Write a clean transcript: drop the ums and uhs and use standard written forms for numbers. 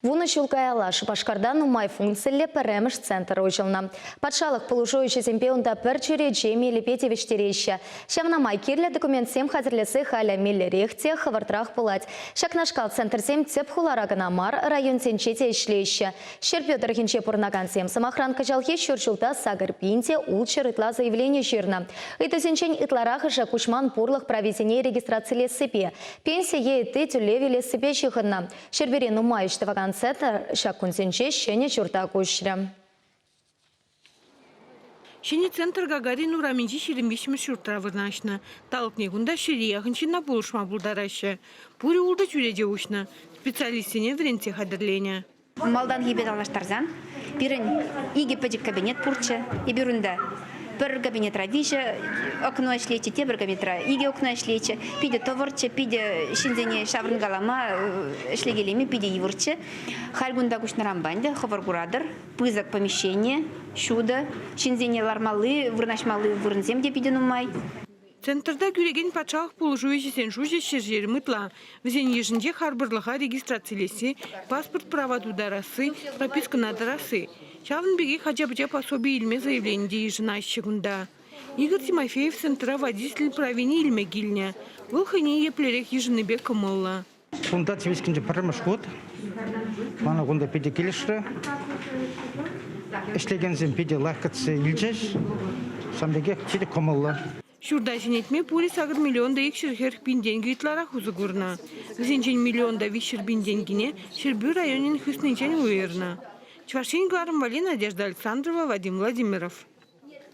Вунӑ ҫул каялла Шупашкарта нумай функциллӗ пӗрремӗш центр уҫӑлнӑ. Патшалӑх пулӑшу ӗҫӗсемпе унта пӗр чӳрече мелӗпе тивӗҫтереҫҫӗ. Ҫавна май кирлӗ документсем хатӗрлесе халӗ меллӗрех те хӑвӑртрах пулать. Ҫакнашкал центрсем тӗп хулара кӑна мар, районсенче те ӗҫлеҫҫӗ. Ҫӗрпӳ тӑрӑхӗнче пурӑнакансем, сӑмахран, кӑҫалхи ҫур ҫулта 8 пин те 600 ытла заявлени ҫырнӑ. Ыйтусенчен ытларахӑшӗ куҫман пурлӑх прависене регистрацилессипе, пенси е ытти тӳлев илессипе ҫыхӑннӑ. Ҫӗрпӳре нумай ӗҫ тӑвакан центр ҫак кунсенче ҫӗнӗ ҫурта куҫрӗ. Ҫӗнӗ центр Гагарин урамӗнчи 23-мӗш ҫуртра вырнаҫнӑ. Талӑкне кунта ҫӗре яхӑн ҫынна пулӑшма пултараҫҫӗ. Пурӗ ултӑ чӳрече уҫнӑ. Специалистсене вӗрентсе хатӗрленӗ. Малтанхипе танлаштарсан пирӗн икӗ пӗчӗк кабинет пурччӗ. Эпир унта пӗр кабинетра виҫӗ окно ӗҫлетчӗ, тепӗр кабинетра икӗ окно ӗҫлетчӗ. Питӗ тӑвӑрччӗ, питӗ ҫынсене ҫаврӑнкалама, ӗҫлекелеме питӗ йывӑрччӗ. Халь кунта куҫнӑранпа ӗнтӗ хӑвӑр куратӑр, пысӑк помещени, ҫутӑ, ҫынсене лармалли, вырнаҫмалли вырӑнсем те питӗ нумай. Центрта кӳрекен патшалӑх пулӑшу ӗҫӗсен шучӗ 120 ытла. Вӗсен йышӗнче харпӑрлӑха регистрацилесси, паспорт права тутарасси, пропискӑна тӑрасси. Ҫавӑн пекех ача-пӑча пособи илме заявлени те йышӑнаҫҫӗ кунта. Игорь Тимофеев центра водитель правине илме килнӗ. Вӑл хӑйне еплерех йышӑннипе кӑмӑллӑ. Кунта Цивильскинче пӗрремӗш хут. Мана кунта питӗ килӗшрӗ. Ӗҫлекенсем питӗ лайӑх кӗтсе илчӗҫ. Ҫавӑн пекех питӗ кӑмӑллӑ. Ҫурта ҫӗнетме пурӗ 8 миллион та 240 пин тенкӗ ытларах усӑ курнӑ. Вӗсенчен миллион та 300 пин тенкине Ҫӗрпӳ районӗн хыснинчен уйӑрнӑ. Чӑваш Ен кӑларӑм валли Надежда Александрова, Вадим Владимиров.